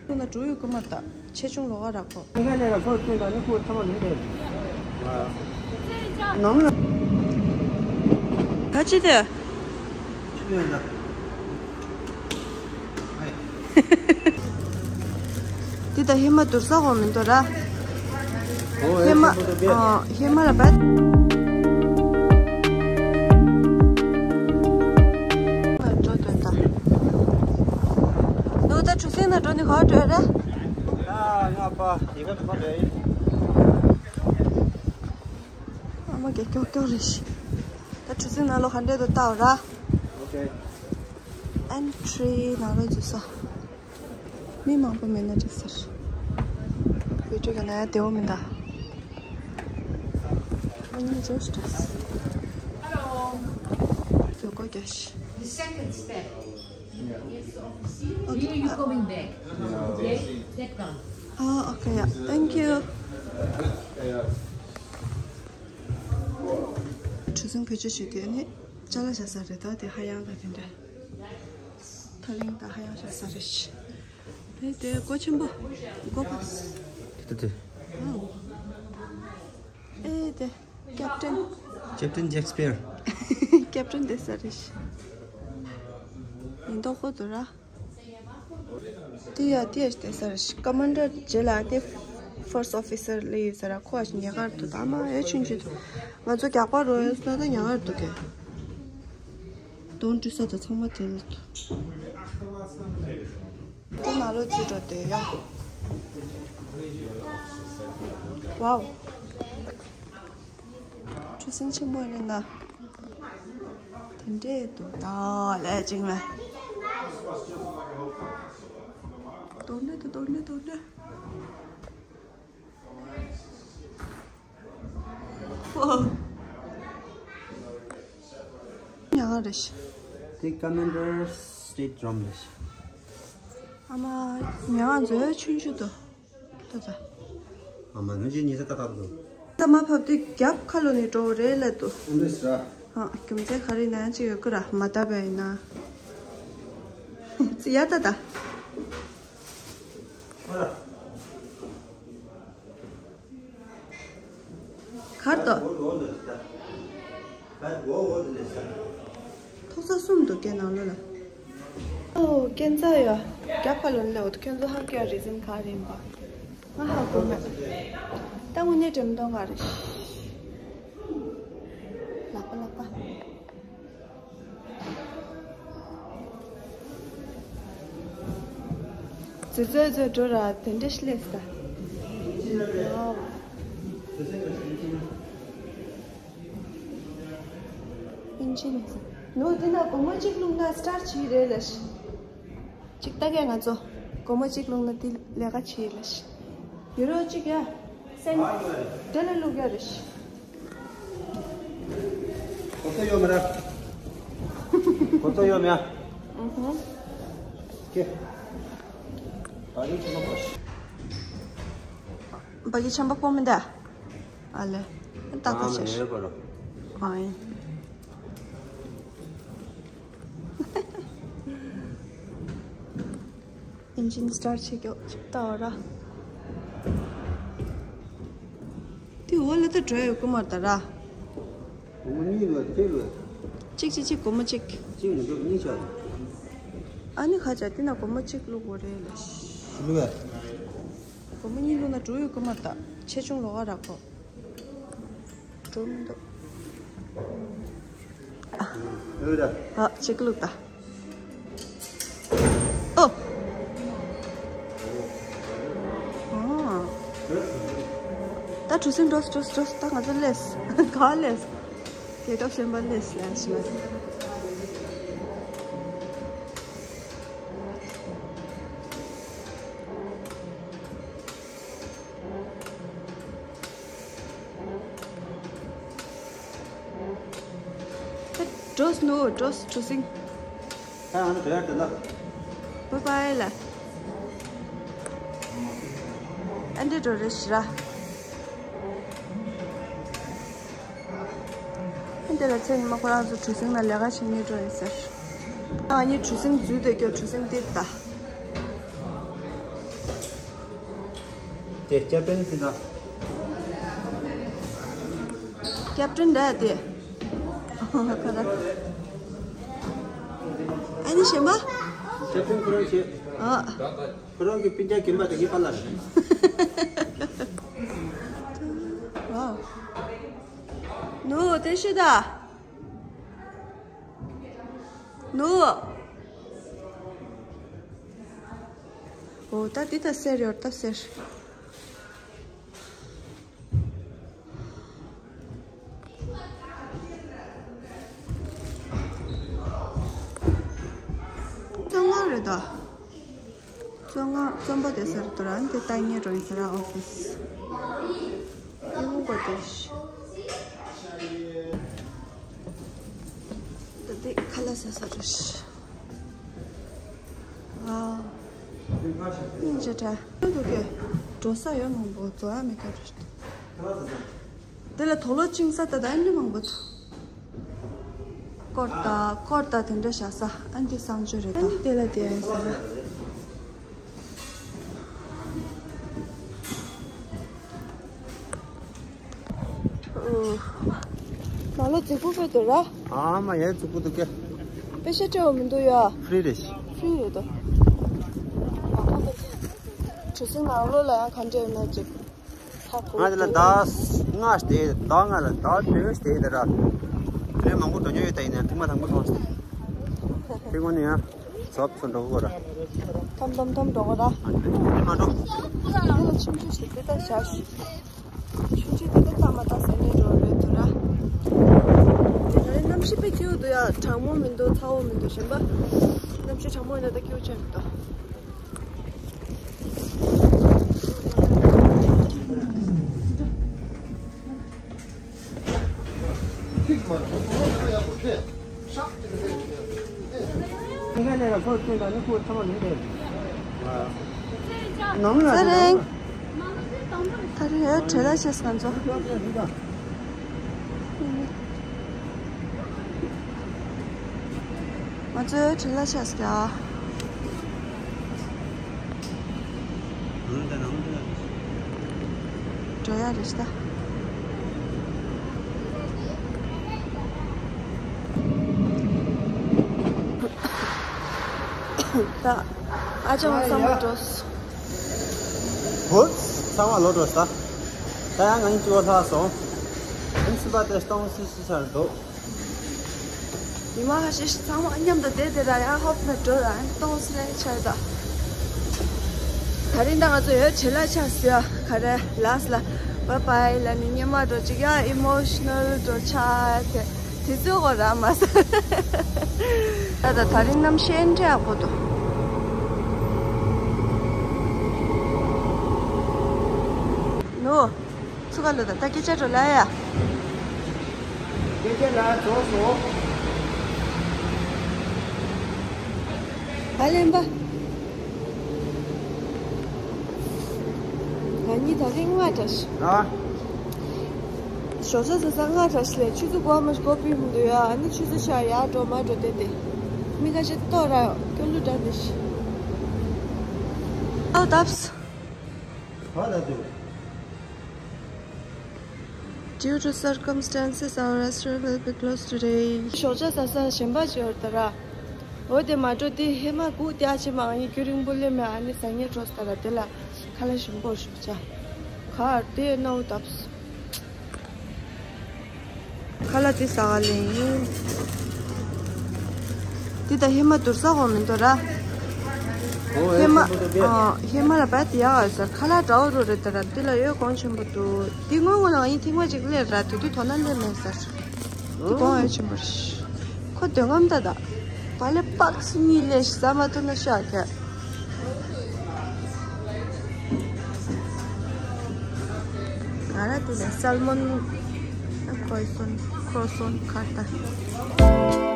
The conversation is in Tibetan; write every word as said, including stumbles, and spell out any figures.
ཁོ་ན་འགྲོ་ཡོད་ཀྱི་མ་རེད་ད། ཆེ་ཆུང་ལོགས་ཀ་རག་གོ། ཁ་ཁ་ལས་ལ་ཁོ་སྟོན་པ་ནི་ཁོ་ཚང་མ་ལུས་རེད། ནང་ལ། ག་ཅི་དེ། ཅི་ཡོད་ད། འདི་ད་ཧེ་མ་དུར་ས་གོ་མི་འདུག་ར། ཧེ་མ། ཨ། ཧེ་མ་ལ་བད། འགྲོ་དོན་དང་། ནུ་ད་གྲུ་གཟིངས་ན་འགྲོ་ནི་ག་བར་འགྲོ་ར། ཨ་མ་གེ་ཀྱོག་ཀྱོག་རེད་ཤི། ད་གྲུ་གཟིངས་ནང་ལོགས་ག་འདྲས་འདུག་ལྟ་འོ་ར། ཨོ་ཁེ། ཨེན་ཊི་རི་ནང་ལོགས་འཛུལ་ས། མི་མང་པོ་མེད་ན་འགྲིག་ཟེར། བི་ཌིའོ་ག་ན་ཡ་བདེ་བོ་མི་འདུག་ཨ་ནི་ཇོ་ཤི་ཏྲས། ཇོ་ཀོ་རྒྱ་ཤི། The second step. Yes, officer. Okay. Here you coming back. Okay? That one. Oh, okay, yeah. Thank you. གྲུ་གཟིངས་བེད་སྤྱོད་བྱེད་དུས་ནི་ཅ་ལག་བཞག་ས་རེད་ད། དེ་ཧ་ཡང་ད་དེ་འདྲ། ཐག་རིང་ད་ཧ་ཡང་བཞག་ས་རེད། དེ་དེ་སྒོ་ཆེན་པོ། སྒོ་པ། དེ་དེ། ཨོ། ཨེ་དེ། ཀེབ་ཊན། ཀེབ་ཊན་ཇེག་སི་པི་ཡར། ཀེབ་ཊན་དེ་ས་རེད། ཡིན་མདོག་ཁོ་དུ་ར། དེ་ཡ་དེ་ཡ་དེ་ས་རེད། ཀོ་མན་ཌར་རྗེས་ལ་དེ་ཕར་སི་ཨོ་ཕི་སར་ལ་ཡོད་ས་ར། ཁོ་ཨ་ཞིག་ཉེ་གར་དུ་ད་མ་ཨེ་ཆུན་ཆུན་དུ། ང་ཚོ་རྒྱག་པ་རོ་ཡོད་ས་ད་ཉེ་གར་དུ་གེ། དོན་འགྲུལ་ས་དང་ཚང་མ་དེ་རུ་དུ། དེ་ནང་ལོགས་ཅི་འགྲོ་དེ་ཡ། ཝའོ། གྲུ་གཟིངས་ཆེན་པོ་ཡིན་ན། དེ་འདྲས་འདུག་ད་ལས་ཅིག་མེད། དོ་ནས་དོ་དོ་ནས་དོ་ནས། ཉག་རེད། དེ་ཀོ་མན་ཌར་སི་ཊེཊ་རུམ་རེད། ཨ་མ། ཉག་མཛོད་ཆུང་ཆུང་དུ། ད་ད། ཨ་མ་ནུ་ཅི་ཉི་ཟ་ཏག་ཏག་འདུག་ད་མ་ཕབ་དུས་རྒྱབ་ཁ་ལོ་ནས་འགྲོ་རེད་ལ་དུ། ཨ་འདྲས་ར། ཨ། རྒྱུ་མཚན་ག་རེ་ན་ཅིག་ཡོད་ཀི་ར་མ་ད་བས་ཡིན་ན། ཙི་ཡ་ད་ད། གར་དོ། ཐོག་ས་གསུམ་དུ་སྐད་ནང་ལོ་ལ། ཨོ་སྐད་འཛའ་ཡོད། རྒྱ་ཁ་ལོན་ལེ་འོ་ཁྱོད་ཚོ་ཧ་གོ་རི་ཟིན་ག་རིན་པ། ང་ཧ་གོ་མེད། ད་དངོས་གནས་དྲན་མདོང་ག་རེད། ལག་པ་ལག་པ། ཙི་ཙོ་ཙོ་འགྲོ་ར་དེ་འདྲ་ཤི་ལེས་ད། ཨིན་ཇི་ནས་ཟེར། ནོ་དེ་ན་སྒོར་མོ་གཅིག་བླུགས་ན་སི་ཊར་ཆི་རེད་ལ་ཤི། གཅིག་ལྟ་གས་ང་ཚོ། སྒོར་མོ་གཅིག་བླུགས་ན་དེ་ལས་ཀ་ཆི་ལ་ཤི། ཡུ་རོ་གཅིག་ཡ། སེན། དེ་ལ་བླུགས་ཡ་རེད་ཤི། གོ་ཚོད་ཡོད་མ་རེད། གོ་ཚོད་ཡོད་མེད། ཨུ་ཧུ། ཀེ། བ་གི་ཆེན་པོ་པོ་ཤི། བ་གི་ཆེན་པོ་པོ་མི་འདའ། ཨ་ལེ། ཏག་ཏག་ཨ་ཆེ། མེ་ཡོད་པ་རོ། ཨ་ཡིན། ཨིན་ཇིན་སི་ཊར་ཊི་བྱེད་ཀྱོག་ཅིག་ལྟ་བ་ར། དེ་འོག་ལ་ད་འགྲོ་ཡོད་ཀུ་མར་ད་ར། སྒོར་མོ་གཉིས་ལོས་ཁྱེད་ལོས། གཅིག་གཅིག་གཅིག་སྒོར་མོ་གཅིག་གཅིག་ནས་འགྲོ་གཉིས་ཆགས། ཨ་ནི་ཁ་ཆ་དེ་ན་སྒོར་མོ་གཅིག་བླུག་དགོས་རེད་ལ། བླུག་ཡ། སྒོར་མོ་གཉིས་བླུག་ན་འགྲོ་ཡོད་ཀུ་མར་ད་ཆེ་ཆུང་ལོགས་ཀ་རག་གོ། འགྲོ་མི་འདུག་ཡོད་ད། ཨ་ཅིག་བླུག་ད། ཨོ། ཨ། ད་གྲུ་གཟིངས་འགྲོ་འགྲོ་འགྲོ། ད་ང་ཚོ་སླེབས། ག་སླེབས། རྒྱལ་ཁབ་གཞན་པ་སླེབས་ལ་ཞིག་ལ། འགྲོས་ནོ་འགྲོས་གྲུ་གཟིངས། ད་ང་ཚོ་བྲོས་ཡར་འགྲོ་ན། བྷའི་བྷའི་ལ། ཨ་འདྲེ་འགྲོ་རེ་ཞི་ར། ཨ་འདྲེ་ལ་ཚེ་ཉི་མ་ཁོ་རང་ཚོ་གྲུ་གཟིངས་ལ་ལས་ཀ་བྱེད་ནི་འགྲོ་ཡིན་ཟེར། ང་གཉིས་གྲུ་གཟིངས་འཛུལ་བསྡད་རྒྱུ་གྲུ་གཟིངས་འདི་ལྟ། དེ་ཀེབ་ཊན་ཟེར་ན། ཀེབ་ཊན་རེད་དེ། ཁོ་རང་། ཨ་ནི་གཞན་པ། ཀེབ་ཊན་ཁོ་རང་བྱེད། ཨ། ཁོ་རང་གི་སྤུན་ཀྱག་རྒན་པ་དེ་གི་པཱ་ལགས་རེད། ཝའོ། ནུ་དེ་ཤི་ད། ནུ། འོ་ད་འདི་ད་སེར་ཡོད་ད་སེར། བཙོན་ཁང་རེད་ད། བཙོན་ཁང་བཙོན་པ་དེ་ཟེར་དུ་ར་འདི་ལྟ་ངའི་རོ་ཡིན་ཟེར་ཨོ་ཕིས། ཡིན་གོ་དེ་ཤི། ད་དེ་ཁ་ལག་ཟ་ས་རེད་ཤི། ཨ། སྙིང་རྗེ་དྲ། འདུག་གས། འགྲོ་ས་ཡོད་མང་པོ་འགྲོ་ཡ་མེད་ཀྱང་རེད། དེ་ལ་དོ་ལོ་ཅིང་ས་ད་ད་ཨ་ནི་མང་པོ་ཚོ། ཀོར་ད་ཀོར་ད་དེ་འདྲ་བཞག་ས་ཨ་ནི་གསང་སྤྱོད་རེད་ད། ཨ་ནི་དེ་ལ་དེ་ཨ་ཟེར། ནང་ལོ་རྫིག་པོ་དཔེ་འདུག་ར། ཨ་མ་ཡ་རྫིག་པོ་འདུག་གས། པེ་ཤ་སྤྲད་འོ་མི་འདུག་ཡ། ཧྥི་རི་རེད། ཧྥི་རི་རེད་དོ། གྲུ་གཟིངས་ནང་ལོགས་ལ་ཡང་ག་འདྲ་ཡོད་ན་ཅིག་ཧ་གོ། ང་འདི་ལ་ཟླ་ལྔ་ཞིག་བསྡད་ཡོད། ཟླ་ལྔ་ལ་ཟླ་བདུན་ཞིག་བསྡད་ཡོད་ར། དེ་མང་པོ་འགྲོ་མྱོང་ཡོད་ད། ཡིན་ནའི་ཐེངས་མ་དང་པོ་མཐོང་སོང་། དེ་སྔོན་ནས་ཡང་ཟོབ་ཚོ་འགྲོ་གི་ར། ཐམ་ཐམ་ཐམ་འགྲོ་གི་ར། དེ་མ་འགྲོ། དེ་ལ་ཆུང་ཆུང་ཞིག་དེ་ལྟར་བཞག་ཞིག་ཆུང་ཆུང་དེ་ལྟར་བཏང་མ་བཏང་ཟེར་ནས་འགྲོ་རེད་དོ་ར། དེ་ག་རེ་གནམ་གཤིས་དཔེ་སྐྱིད་པོ་འདུག་ཡ། གྲང་མོ་མི་འདུག་ཚ་བོ་མི་འདུག་གཞན་པ། གནམ་གཤིས་གྲང་མོ་ཡིན་ན་ད་སྐྱིད་པོ་ཆགས་མི་འདུག་ཚེ་རིང་། ད་རེས་བྲེལ་བ་ཆེ་ང་ཚོ། ང་ཚོའི་བྲེལ་བ་ཆགས་སོང་། འགྲོ་ཡ་རེད་ཤག་ད། ཨ་ཅག་ཚང་མ་འགྲོ། བུ། ཚང་མ་ལོག་འགྲོ་ས། ད་ཡང་ང་གཉིས་གཅིག་པོ་ལྷག་སོང་། ཨིན་སི་པ་དེ་སྟོང་སི་སི་ཆར་འདུག་ཉི་མ་ཁ་ཤས་ཤིག་ཚང་མ་མཉམ་དུ་བསྡད་དེ་ར་ཡང་ཧོབ་ན་འགྲོ་ར་ཡང་སྟོང་སི་རེ་ཆར་ད། ད་རིང་ད་ང་ཚོ་ཡོད་བྱེད་ལ་ཆགས་སི་ཡ་ག་རེ་ལགས་ལ་བའི་བའི་ལ་ནི་སྙན་མ་འགྲོ་ཅིག་ཡ་ཨི་མོ་ཤི་ནལ་འགྲོ་ཆགས་དེ། དེ་ཚོའི་སྐོར་ར་མ་ཟེར། ད་ད་ད་རིང་གནམ་གཤིས་འདྲ་ཡག་པོ་འདུག་ནོ། ཚུགས་ཀ་ལོ་ད་ད་སྐད་ཆ་འགྲོ་ལ་ཡ། སྐད་ཆ་ལ་རྫོགས་སོང་། ཨ་ལེན་པ། ང་གཉིས་ད་རིང་སྔ་དྲགས་ཤག་ཨ། ཞོགས་ཇ་ཟ་ས་སྔ་དྲགས་ཤག་ལས་ཆུ་ཚོད་དགུ་པ་མ་ཞིག་སྒོ་ཕྱེ་མི་འདུག་ཡ། ཨ་ནི་ཆུ་ཚོད་ཆ་ཡར་འགྲོ་མར་འགྲོ་བསྡད་དེ། མི་ཁ་ཤས་ལྟོགས་ར་སྐྱོ་གླུ་འདྲ་འདི་ཤི། ཨའོ་ཏབས། ག་ལ་འདུག Due to circumstances, our restaurant will be closed today. ཞོགས་ཇ་ཟ་ས་གཞན་པ་ཅིག་ཡོད་ད་ར། འོ་དེ་མ་འགྲོ་དེ་ཧེ་མ་སྒུག་བསྡད་ཅེ་མ་ཡིན་རྒྱུན་རིང་པོ་སླེབས་མེད། ཨ་ནི་ཟ་ངེ་འགྲོ་ས་ར་དེ་ལ་ཁ་ལག་ཞིམ་པོ་ཞོགས་ཇ། ག་དེ་ནའོ་ཏབས། ཁ་ལག་དེ་ཟ་ག་ལེན་ཡིན། འདི་ད་ཧེ་མ་དུར་ས་གོ་མི་འདུག་ར། ཨོ་ཧེ་མ་ཨེ་ཆེན་པོ་འདུག་ཨ། ཧེ་མ་ལ་བད་དེ་ཡག་ཨ་ཟེར་ཁ་ལག་འདྲ་བོ་རུ་རེད་ད་ར། འདི་ལ་ཡོད་གོང་ཆེན་པོ་འདུག་འདི་སྔོན་སྔོན་ལ་ང་གཉིས་ཐེངས་མ་གཅིག་སླེབས་ར། དེ་དུས་དོ་སྣང་སླེབས་མེད་ཟེར། འདི་གོང་ཨེ་ཆེན་པོ་རེད། ཁོ་འདོད་རྔམ་ད་ད། བ་ལེ་པགས་གཉིས་ལས་ཟ་མ་ཐུབ་ན་ཤ་ག་ང་ར་དེ་ལས་སལ་མོན་ཁོ་སོན་ཁོ་སོན་ཁ་ཏ།